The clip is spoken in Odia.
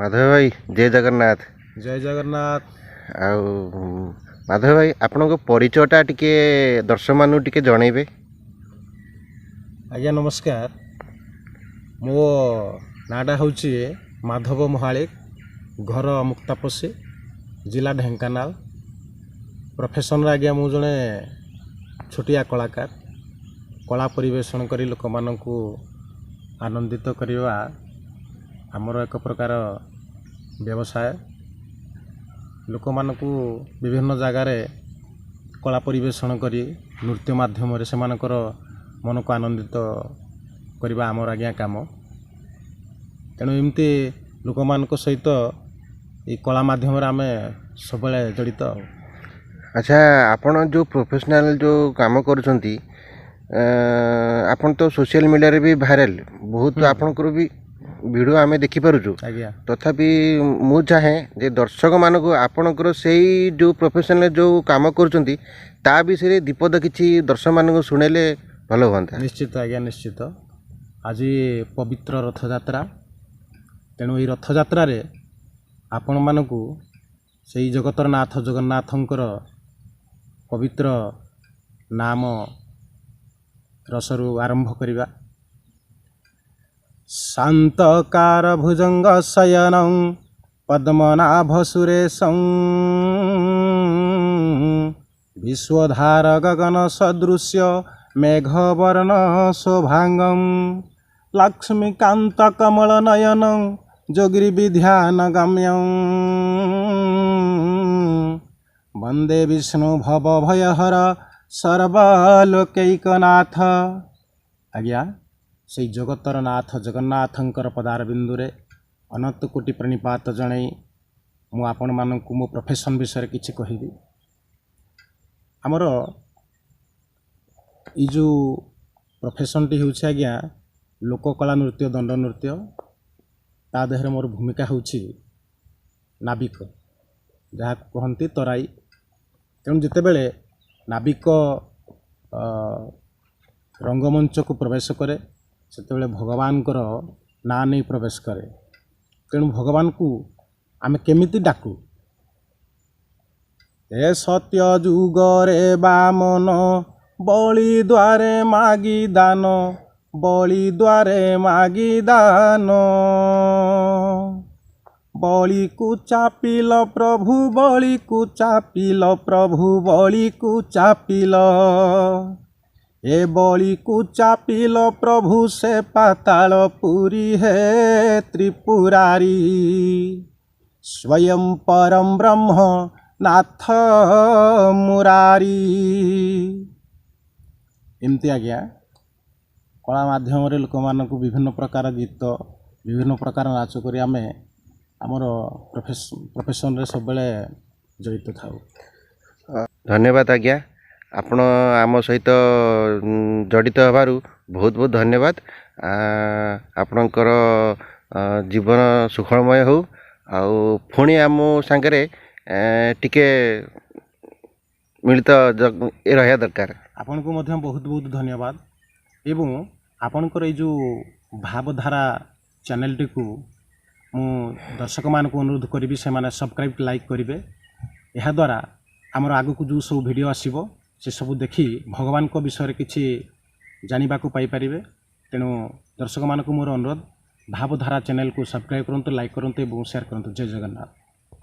ମାଧବ ଭାଇ, ଜୟ ଜଗନ୍ନାଥ। ଜୟ ଜଗନ୍ନାଥ। ଆଉ ମାଧବ ଭାଇ, ଆପଣଙ୍କ ପରିଚୟଟା ଟିକେ ଦର୍ଶକମାନଙ୍କୁ ଟିକେ ଜଣେଇବେ। ଆଜ୍ଞା ନମସ୍କାର। ମୋ ନାଁଟା ହେଉଛି ମାଧବ ମହାଳିକ, ଘର ମୁକ୍ତାପଶି, ଜିଲ୍ଲା ଢେଙ୍କାନାଳ। ପ୍ରଫେସନରେ ଆଜ୍ଞା ମୁଁ ଜଣେ ଛୋଟିଆ କଳାକାର। କଳା ପରିବେଷଣ କରି ଲୋକମାନଙ୍କୁ ଆନନ୍ଦିତ କରିବା ଆମର ଏକ ପ୍ରକାର ବ୍ୟବସାୟ। ଲୋକମାନଙ୍କୁ ବିଭିନ୍ନ ଜାଗାରେ କଳା ପରିବେଷଣ କରି ନୃତ୍ୟ ମାଧ୍ୟମରେ ସେମାନଙ୍କର ମନକୁ ଆନନ୍ଦିତ କରିବା ଆମର ଆଜ୍ଞା କାମ। ତେଣୁ ଏମିତି ଲୋକମାନଙ୍କ ସହିତ ଏଇ କଳା ମାଧ୍ୟମରେ ଆମେ ସବୁବେଳେ ଜଡ଼ିତ ଆଉ। ଆଚ୍ଛା, ଆପଣ ଯେଉଁ ପ୍ରଫେସନାଲ୍ ଯେଉଁ କାମ କରୁଛନ୍ତି, ଆପଣ ତ ସୋସିଆଲ ମିଡ଼ିଆରେ ବି ଭାଇରାଲ ବହୁତ, ଆପଣଙ୍କର ବି ଭିଡ଼ିଓ ଆମେ ଦେଖିପାରୁଛୁ। ଆଜ୍ଞା। ତଥାପି ମୁଁ ଚାହେଁ ଯେ ଦର୍ଶକମାନଙ୍କୁ ଆପଣଙ୍କର ସେଇ ଯେଉଁ ପ୍ରଫେସନାଲ ଯେଉଁ କାମ କରୁଛନ୍ତି, ତା ବିଷୟରେ ଦିପଦ କିଛି ଦର୍ଶକମାନଙ୍କୁ ଶୁଣେଇଲେ ଭଲ ହୁଅନ୍ତା। ନିଶ୍ଚିତ ଆଜ୍ଞା, ନିଶ୍ଚିତ। ଆଜି ପବିତ୍ର ରଥଯାତ୍ରା, ତେଣୁ ଏଇ ରଥଯାତ୍ରାରେ ଆପଣମାନଙ୍କୁ ସେଇ ଜଗତର ନାଥ ଜଗନ୍ନାଥଙ୍କର ପବିତ୍ର ନାମ ରସରୁ ଆରମ୍ଭ କରିବା। ଶାନ୍ତକାର ଭୁଜଙ୍ଗ ଶୟନଂ ପଦ୍ମନାଭ ସୁରେଶଂ, ବିଶ୍ୱଧାର ଗଗନ ସଦୃଶ୍ୟ ମେଘବର୍ଣ୍ଣ ଶୋଭାଙ୍ଗಂ, ଲକ୍ଷ୍ମୀକାନ୍ତ କମଳ ନୟନଂ ଯୋଗିର୍ବିଧ୍ୟାନ ଗମ୍ୟଂ, ବନ୍ଦେ ବିଷ୍ଣୁ ଭବ ଭୟହର ସର୍ବଲୋକୈକନାଥ। ଆଜ୍ଞା, ସେଇ ଜଗତର ନାଥ ଜଗନ୍ନାଥଙ୍କର ପଦାର ବିନ୍ଦୁରେ ଅନନ୍ତ କୋଟି ପ୍ରଣିପାତ ଜଣାଇ ମୁଁ ଆପଣମାନଙ୍କୁ ମୋ ପ୍ରଫେସନ୍ ବିଷୟରେ କିଛି କହିବି। ଆମର ଏଇ ଯେଉଁ ପ୍ରଫେସନ୍ଟି ହେଉଛି ଆଜ୍ଞା ଲୋକକଳା ନୃତ୍ୟ, ଦଣ୍ଡ ନୃତ୍ୟ, ତା ଦେହରେ ମୋର ଭୂମିକା ହେଉଛି ନାବିକ, ଯାହାକୁ କହନ୍ତି ତରାଇ। ତେଣୁ ଯେତେବେଳେ ନାବିକ ରଙ୍ଗମଞ୍ଚକୁ ପ୍ରବେଶ କରେ, ସେତେବେଳେ ଭଗବାନଙ୍କର ନାଁ ନେଇ ପ୍ରବେଶ କରେ। ତେଣୁ ଭଗବାନଙ୍କୁ ଆମେ କେମିତି ଡାକୁ? ଏ ସତ୍ୟ ଯୁଗରେ ବାମନ ବଳି ଦ୍ୱାରେ ମାଗି ଦାନ, ବଳି ଦ୍ୱାରେ ମାଗି ଦାନ, ବଳିକୁ ଚାପିଲ ପ୍ରଭୁ, ବଳିକୁ ଚାପିଲ ପ୍ରଭୁ, ବଳିକୁ ଚାପିଲ, ଏ ବଳିକୁ ଚାପିଲ ପ୍ରଭୁ ସେ ପାତାଳ ପୁରୀ ହେ ତ୍ରିପୁରାରୀ, ସ୍ୱୟଂ ପରମ ବ୍ରହ୍ମ ନାଥ ମୁରାରୀ। ଏମିତି ଆଜ୍ଞା କଳା ମାଧ୍ୟମରେ ଲୋକମାନଙ୍କୁ ବିଭିନ୍ନ ପ୍ରକାର ଗୀତ, ବିଭିନ୍ନ ପ୍ରକାର ନାଚ କରି ଆମେ ଆମର ପ୍ରଫେସନରେ ସବୁବେଳେ ଜଡ଼ିତ ଥାଉ। ଧନ୍ୟବାଦ ଆଜ୍ଞା, ଆପଣ ଆମ ସହିତ ଜଡ଼ିତ ହେବାରୁ ବହୁତ ବହୁତ ଧନ୍ୟବାଦ। ଆପଣଙ୍କର ଜୀବନ ସୁଖମୟ ହେଉ ଆଉ ପୁଣି ଆମ ସାଙ୍ଗରେ ଟିକେ ମିଳିତ ରହିବା ଦରକାର। ଆପଣଙ୍କୁ ମଧ୍ୟ ବହୁତ ବହୁତ ଧନ୍ୟବାଦ ଏବଂ ଆପଣଙ୍କର ଏଇ ଯେଉଁ ଭାବଧାରା ଚ୍ୟାନେଲଟିକୁ ମୁଁ ଦର୍ଶକମାନଙ୍କୁ ଅନୁରୋଧ କରିବି, ସେମାନେ ସବସ୍କ୍ରାଇବ୍, ଲାଇକ୍ କରିବେ। ଏହାଦ୍ୱାରା ଆମର ଆଗକୁ ଯେଉଁ ସବୁ ଭିଡ଼ିଓ ଆସିବ, ସେସବୁ ଦେଖି ଭଗବାନଙ୍କ ବିଷୟରେ କିଛି ଜାଣିବାକୁ ପାଇପାରିବେ। ତେଣୁ ଦର୍ଶକମାନଙ୍କୁ ମୋର ଅନୁରୋଧ, ଭାବଧାରା ଚ୍ୟାନେଲକୁ ସବସ୍କ୍ରାଇବ୍ କରନ୍ତୁ, ଲାଇକ୍ କରନ୍ତୁ ଏବଂ ସେୟାର କରନ୍ତୁ। ଜୟ ଜଗନ୍ନାଥ।